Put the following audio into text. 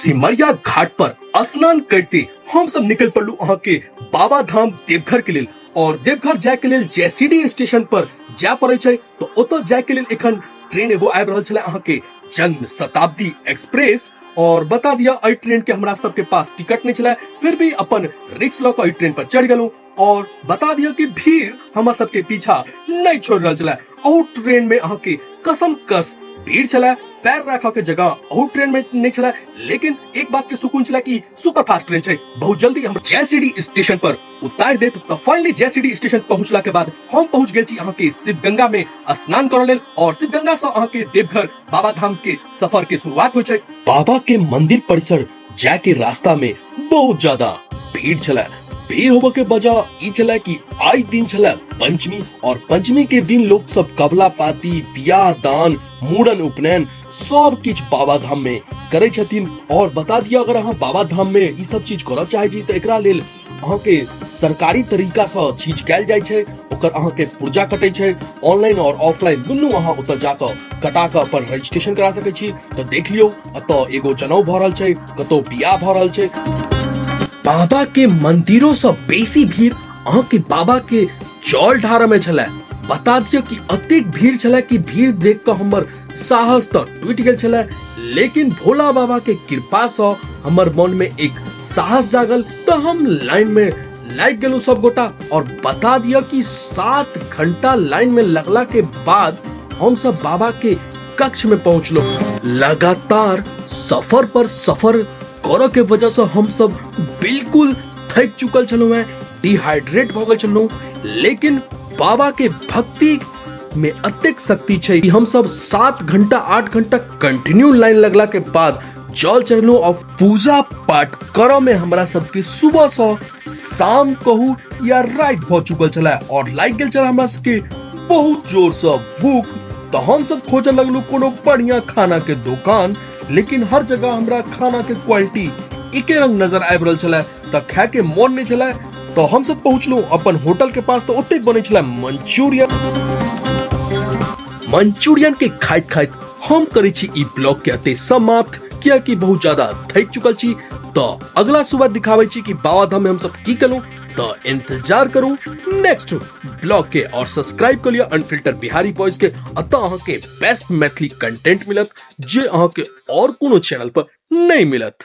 सिमरिया घाट पर स्नान करते हम सब निकल पड़लू अहाँ के बाबा धाम देवघर के लेल। और देवघर जाय के लेल जयसिडी स्टेशन पर जाय पड़े छै, तो ओतऽ जाय के लेल एखन ट्रेन एगो आबि रहल छलै अहाँ के जन शताब्दी एक्सप्रेस। और बता दिया एहि ट्रेन के हमरा सबके पास टिकट नहीं छलै, फिर भी अपन रिक्स लऽ कऽ एहि ट्रेन पर चढ़ि गेलहुँ। और बता दिया कि भीड़ हमरा सबके पीछा नहीं छोड़ रहल छलै। अहू ट्रेन में अहाँ के कसम कस भीड़ छलै, पैर राखऽ के जगह अहू ट्रेन में नहीं छलै। लेकिन एक बात के सुकून छलै कि सुपर फास्ट ट्रेन छै, बहुत जल्दी हम जयसिडी स्टेशन पर उतार देत। तो फाइनली जयसिडी स्टेशन पहुंचला के बाद हम पहुंच गेल छी अहाँ के शिवगंगा में स्नान करऽ लेल। और शिवगंगा से अहाँ के देवघर बाबा धाम के सफर के शुरुआत होइ छै। बाबा के मंदिर परिसर जाय के रास्ता में बहुत ज्यादा भीड़ छलै। भीड़ होबे के वजह ई छलै कि आई दिन छलै पंचमी, और पंचमी के दिन लोग सब कबला पाती, बियाह दान, मूड़न उपनयन सब किछ बाबा धाम में करे छथिन। और बता दिया अगर अहाँ बाबा धाम में ई सब चीज करऽ चाहे छी तऽ एकरा लेल अहाँ के सरकारी तरीका से चीज कयल जाइ छै, ओकर अहाँ के पुर्जा कटै छै, ऑनलाइन और ऑफलाइन दुनू अहाँ ओतऽ जाकऽ कटा कऽ अपन रजिस्ट्रेशन करा सकै छी। तऽ देख लियौ एतऽ एगो जनउ भऽ रहल छै, कतौ बियाह भऽ रहल छै। बाबा के मंदिरों से बेसी भीड़ अहाँ के बाबा के जल ढारऽ में छलै। बता दियौ कि अतेक भीड़ छलै कि भीड़ देख कऽ हमर साहस तऽ टूटि गेल छलै, लेकिन भोला बाबा के कृपा से हमर मन में एक साहस जागल, तऽ हम लाइन में लागि गेलहुँ सब गोटा। और बता दियौ कि 7 घंटा लाइन में लगला के बाद हम सब बाबा के कक्ष में पहुंचलहुँ। लगातार सफर पर सफर करऽ के वजह से हम सब बिल्कुल थकि चुकल छलहुँ हैं, डिहाइड्रेट भऽ गेल छलहुँ। लेकिन बाबा के भक्ति में अतेक शक्ति छै कि हम सब 7 घंटा 8 घंटा कंटिन्यू लाइन लगला के बाद जल चढ़लहुँ। और पूजा पाठ करऽ में हमरा सबके सुबह से शाम कहू या राति भऽ चुकल छलै और लागि गेल छलै हमरा सबके बहुत जोर से भूख। तो हम सब खोजऽ लगलहुँ कोनो बढ़िया खाना के दुकान, लेकिन हर जगह हमरा खाना के क्वालिटी एके रंग नजर आबि रहल छलै, तऽ खाय के मन नहीं छलै। तो हम सब पहुंचलहुँ अपन होटल के पास, तो ओते बनै छलै मंचूरियन। मंचूरियन के खाइत खाइत हम करै छी ई ब्लॉग के अते समाप्त, कियाकि बहुत ज्यादा थकि चुकल छी। तो अगला सुबह दिखाबै छी कि बाबा धाम में हम सब की केलहुँ। तो इंतजार करू नेक्स्ट ब्लॉग के और सब्सक्राइब कर लिया अनफिल्टर बिहारी बॉयज के। अतः अहाँ के बेस्ट मैथिली कंटेंट मिलत जे अहाँ के और कोनो चैनल पर नहीं मिलत।